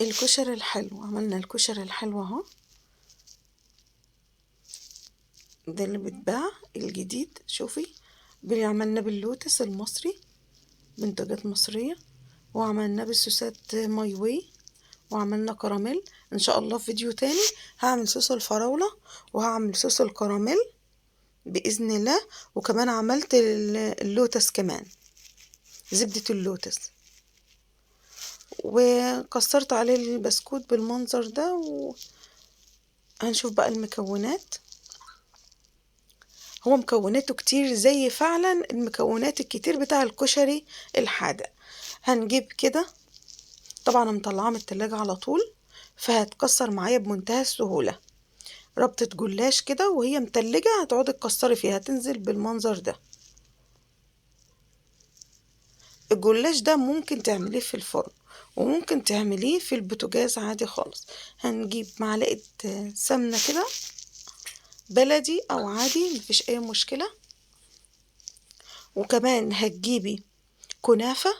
الكشري الحلو. عملنا الكشري الحلو اهو، ده اللي بيتباع الجديد. شوفي عملنا باللوتس المصري، منتجات مصرية، وعملناه بالصوصات ماي واي، وعملنا كراميل. ان شاء الله في فيديو تاني هعمل صوص الفراولة وهعمل صوص الكراميل بإذن الله. وكمان عملت اللوتس كمان، زبدة اللوتس، وكسرت عليه البسكوت بالمنظر ده. وهنشوف بقى المكونات. هو مكوناته كتير زي فعلا المكونات الكتير بتاع الكشري الحادق. هنجيب كده، طبعا انا مطلعاه من التلاجة على طول فهتكسر معايا بمنتهى السهولة. ربطة جلاش كده وهي متلجة هتقعدي تكسري فيها، تنزل بالمنظر ده. الجلاش ده ممكن تعمليه في الفرن وممكن تعمليه في البوتاجاز عادي خالص. هنجيب معلقة سمنة كده بلدي او عادي مفيش اي مشكلة. وكمان هتجيبي كنافة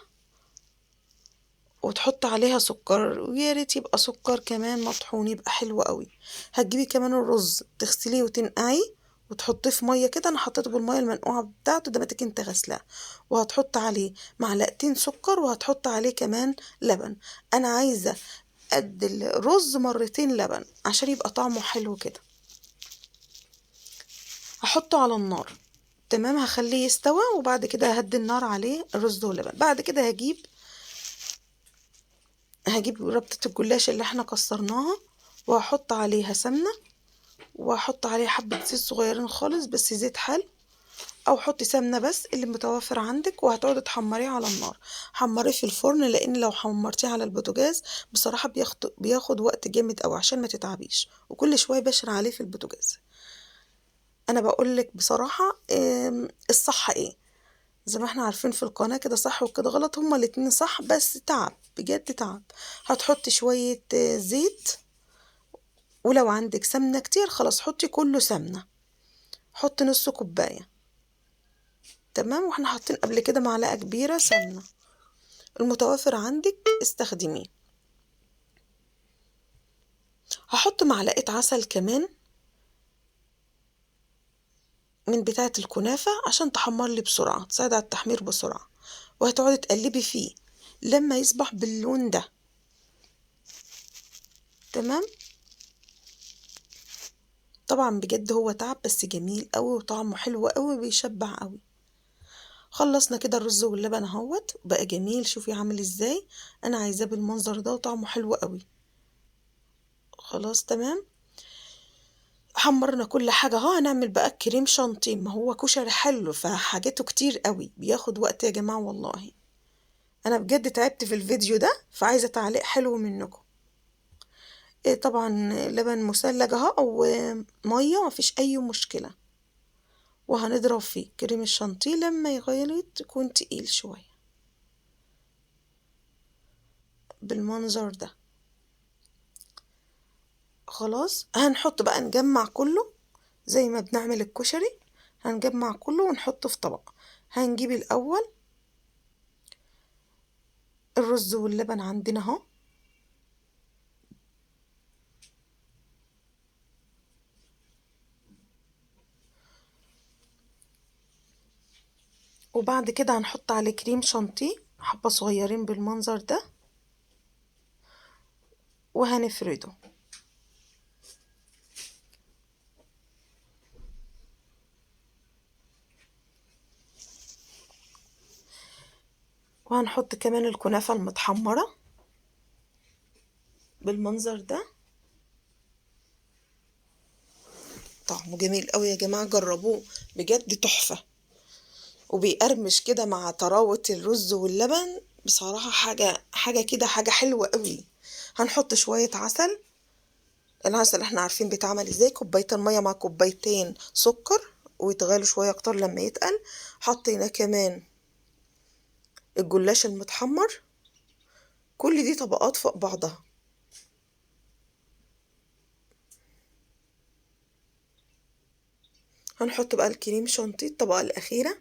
وتحط عليها سكر، ويا ريت يبقى سكر كمان مطحون يبقى حلو قوي. هتجيبي كمان الرز تغسليه وتنقعيه وتحطيه في ميه كده، انا حطيته بالميه المنقوعه بتاعته ده ما انت غسلاه. وهتحط عليه معلقتين سكر وهتحط عليه كمان لبن. انا عايزه قد الرز مرتين لبن عشان يبقى طعمه حلو كده. هحطه على النار، تمام، هخليه يستوى وبعد كده ههدي النار عليه الرز واللبن. بعد كده هجيب ربطة الجلاش اللي احنا كسرناها وهحط عليها سمنة، وهحط عليها حبة زيت صغيرين خالص، بس زيت حلو او حطي سمنة بس اللي متوفر عندك. وهتقعدي تحمريه على النار، حمريه في الفرن لان لو حمرتيه على البوتاجاز بصراحة بياخد وقت جامد قوي عشان ما تتعبيش، وكل شوية بشر عليه في البوتاجاز. انا بقولك بصراحة، الصح ايه زي ما احنا عارفين في القناة كده، صح وكده غلط، هما الاتنين صح، بس تعب بجد تعب. هتحطي شوية زيت، ولو عندك سمنة كتير خلاص حطي كله سمنة، حطي نص كوباية، تمام. واحنا حاطين قبل كده معلقة كبيرة سمنة، المتوفر عندك استخدميه. هحط معلقة عسل كمان من بتاعة الكنافة عشان تحمر لي بسرعة، تساعد على التحمير بسرعة. وهتقعدي تقلبي فيه لما يصبح باللون ده، تمام. طبعا بجد هو تعب بس جميل قوي وطعمه حلو قوي وبيشبع قوي. خلصنا كده الرز واللبن اهوت، بقى جميل. شوفي عامل ازاي، انا عايزاه بالمنظر ده وطعمه حلو قوي. خلاص تمام، حمرنا كل حاجة اهو. هنعمل بقى الكريم شانتيه، ما هو كشري حلو فحاجته كتير قوي، بياخد وقت يا جماعة والله. انا بجد تعبت في الفيديو ده، فعايزة تعليق حلو منكم. طبعا لبن مثلج اهو او مية، مفيش اي مشكلة. وهنضرب فيه كريم الشانتيه لما يغلي تكون تقيل شوية بالمنظر ده. خلاص هنحط بقى، نجمع كله زي ما بنعمل الكشري، هنجمع كله ونحطه في طبق. هنجيب الأول الرز واللبن عندنا اهو، وبعد كده هنحط عليه كريم شانتيه حبة صغيرين بالمنظر ده، وهنفرده. وهنحط كمان الكنافة المتحمرة بالمنظر ده. طعمه جميل قوي يا جماعة، جربوه بجد تحفة، وبيقرمش كده مع طراوة الرز واللبن. بصراحة حاجة كده، حاجة حلوة قوي. هنحط شوية عسل، العسل احنا عارفين بيتعمل ازاي، كوبايتين مية مع كوبايتين سكر ويتغلوا شوية اكتر لما يتقل. حطينا كمان الجلاش المتحمر، كل دي طبقات فوق بعضها. هنحط بقى الكريم شانتيه الطبقة الأخيرة.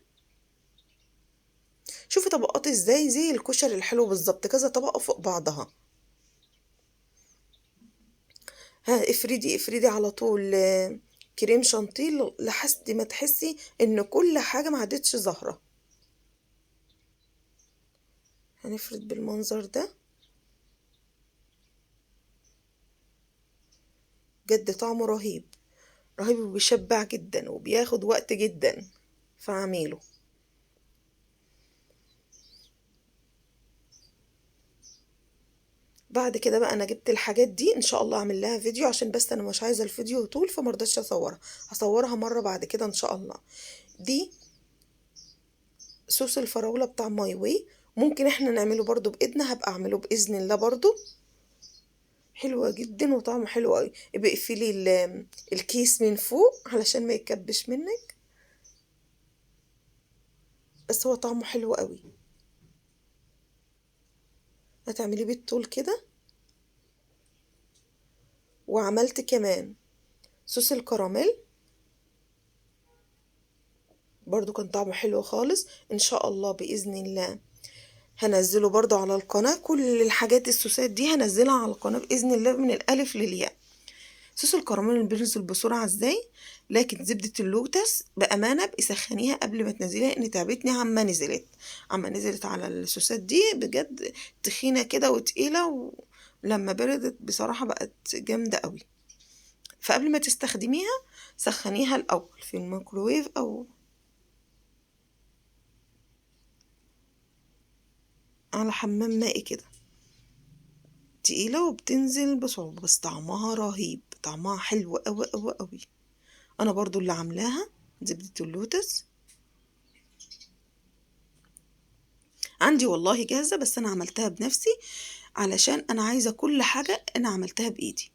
شوفي طبقات ازاي، زي الكشري الحلو بالظبط، كذا طبقة فوق بعضها. ها افردي افردي على طول كريم شانتيه لحد ما تحسي ان كل حاجة ما عادتش ظاهرة. هنفرد بالمنظر ده، بجد طعمه رهيب رهيب وبيشبع جدا وبياخد وقت جدا فاعمله. بعد كده بقى انا جبت الحاجات دي ان شاء الله اعمل لها فيديو، عشان بس انا مش عايزه الفيديو طول فمرضتش اصورها، هصورها مرة بعد كده ان شاء الله. دي صوص الفراوله بتاع ماي واي، ممكن احنا نعمله برضو بايدنا، هبقى اعمله باذن الله برضو، حلوة جدا وطعمه حلو قوي. ابقي اقفلي الكيس من فوق علشان ما يتكبش منك، بس هو طعمه حلو قوي. هتعمليه بالطول كده. وعملت كمان صوص الكراميل برضو كان طعمه حلو خالص، ان شاء الله باذن الله هنزله برضو على القناة. كل الحاجات الصوصات دي هنزلها على القناة باذن الله من الالف للياء. صوص الكراميل بينزل بسرعة ازاي، لكن زبدة اللوتس بأمانة ابقي سخنيها قبل ما تنزليها، ان تعبتني عما نزلت على الصوصات دي بجد تخينة كده وتقيلة، ولما بردت بصراحة بقت جامدة قوي. فقبل ما تستخدميها سخنيها الأول في الميكروويف أو على حمام مائي كده. تقيلة وبتنزل بصعوبة، بس طعمها رهيب، طعمها حلو قوي قوي قوي. أنا برضو اللي عاملاها زبدة اللوتس عندي والله جاهزة، بس أنا عملتها بنفسي علشان أنا عايزة كل حاجة أنا عملتها بإيدي.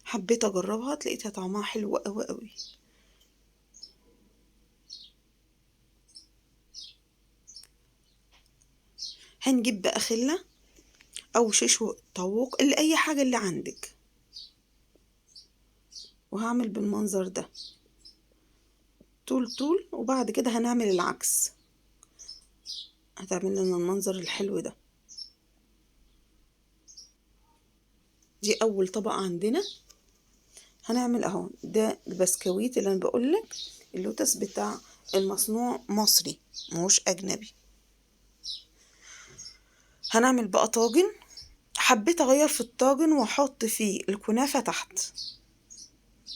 حبيت أجربها لقيتها طعمها حلو قوي قوي. هنجيب بقى خلة أو شيش طاووق، اللي أي حاجة اللي عندك، وهعمل بالمنظر ده طول طول، وبعد كده هنعمل العكس، هتعمل لنا المنظر الحلو ده. دي أول طبقة عندنا. هنعمل أهو ده البسكويت اللي أنا بقولك اللوتس بتاع المصنوع مصري ماهوش أجنبي. هنعمل بقى طاجن، حبيت اغير في الطاجن واحط فيه الكنافة تحت،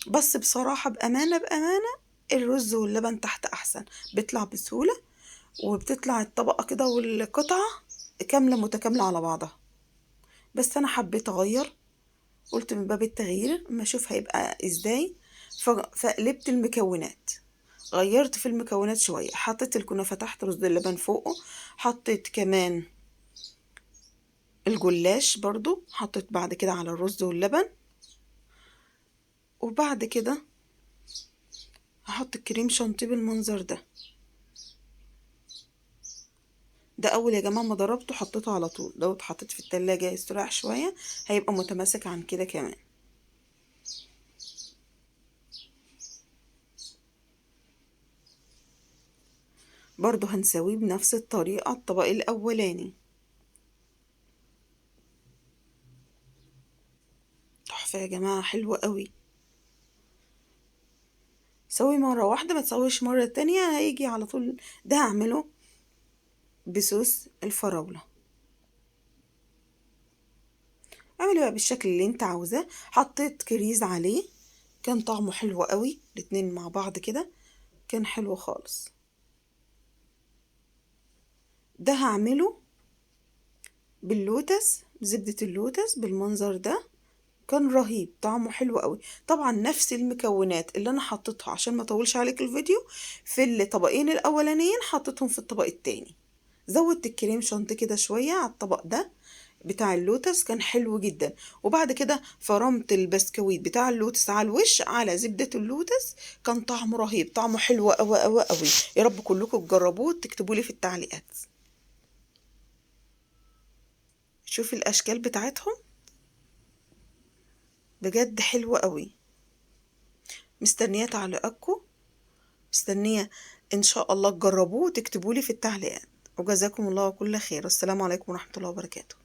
بس بصراحة بأمانة بأمانة الرز واللبن تحت احسن، بيطلع بسهولة وبتطلع الطبقة كده والقطعة كاملة متكاملة على بعضها. بس انا حبيت اغير، قلت من باب التغيير اما اشوف هيبقى ازاي، فقلبت المكونات، غيرت في المكونات شوية، حطيت الكنافة تحت، رز اللبن فوقه، حطيت كمان الجلاش برضو، حطيت بعد كده على الرز واللبن، وبعد كده هحط الكريم شانتيه بالمنظر ده. ده اول يا جماعة ما ضربته حطيته على طول، لو اتحطيت في التلاجة يستريح شوية هيبقى متماسك عن كده كمان. برضو هنسويه بنفس الطريقة الطبق الاولاني. تحفة يا جماعة، حلوة قوي. سوي مرة واحدة، ما تسويش مرة تانية، هيجي على طول. ده هعمله بصوص الفراولة. اعملي بقى بالشكل اللي انت عاوزاه. حطيت كريز عليه، كان طعمه حلو قوي، الاتنين مع بعض كده كان حلو خالص. ده هعمله باللوتس، بزبدة اللوتس بالمنظر ده، كان رهيب، طعمه حلو قوي. طبعا نفس المكونات اللي انا حطيتها عشان ما اطولش عليك الفيديو في الطبقين الاولانيين حطيتهم في الطبق التاني. زودت الكريم شانتيه كده شوية على الطبق ده بتاع اللوتس، كان حلو جدا. وبعد كده فرمت البسكويت بتاع اللوتس على الوش على زبدة اللوتس، كان طعمه رهيب، طعمه حلو قوي قوي قوي. يا رب كلكم تجربوه وتكتبوا لي في التعليقات. شوفي الاشكال بتاعتهم بجد حلوة قوي. مستنية تعليقاتكم، مستنية إن شاء الله تجربوه وتكتبولي في التعليقات، وجزاكم الله كل خير. والسلام عليكم ورحمة الله وبركاته.